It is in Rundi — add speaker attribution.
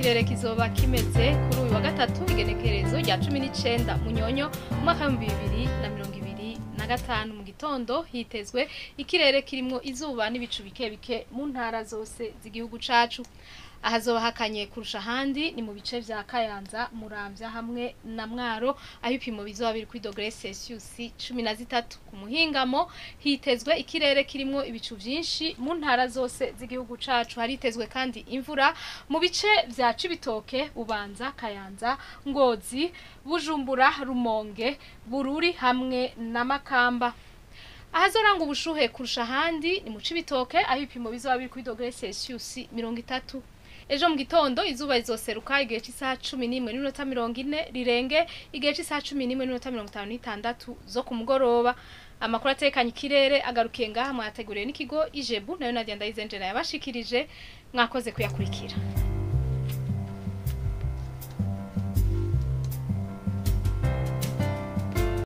Speaker 1: Ikirere kizoba kimeze kuri uyu wa gatatu, igenekerezo rya 19 Munyonyo mu mwaka w'2025. Mu gitondo hitezwe ikirere kirimwo izuba n'ibicu bike bike mu ntara zose z'igihugu cacu. Ahazoba hakanye kurusha ahandi ni mu bice vya Kayanza, Muramvya hamwe na Mwaro, aho ibipimo bizoba biri kuri dogere Celsius 13. Ku muhingamo hitezwe ikirere kirimwo ibicu vyinshi mu ntara zose z'igihugu cacu. Haritezwe kandi imvura mu bice vya Cibitoke, Bubanza, Kayanza, Ngozi, Bujumbura, Rumonge, Bururi hamwe na Makamba. Ahazoranga ubushuhe kurusha ahandi ni mu Cibitoke, aho ibipimo bizoba biri kuri dogere Celsius 30. Ejo mu gitondo izuba rizoseruka igihe c'isaha 11:40, rirenge igihe c'isaha 11:56 zo ku mugoroba. Amakuru atekanye ikirere agarukiye ngaha. Mwateguriwe n'ikigo Ijebu, nayo Nadia Ndayizenjera yabashikirije. Mwakoze kuyakurikira.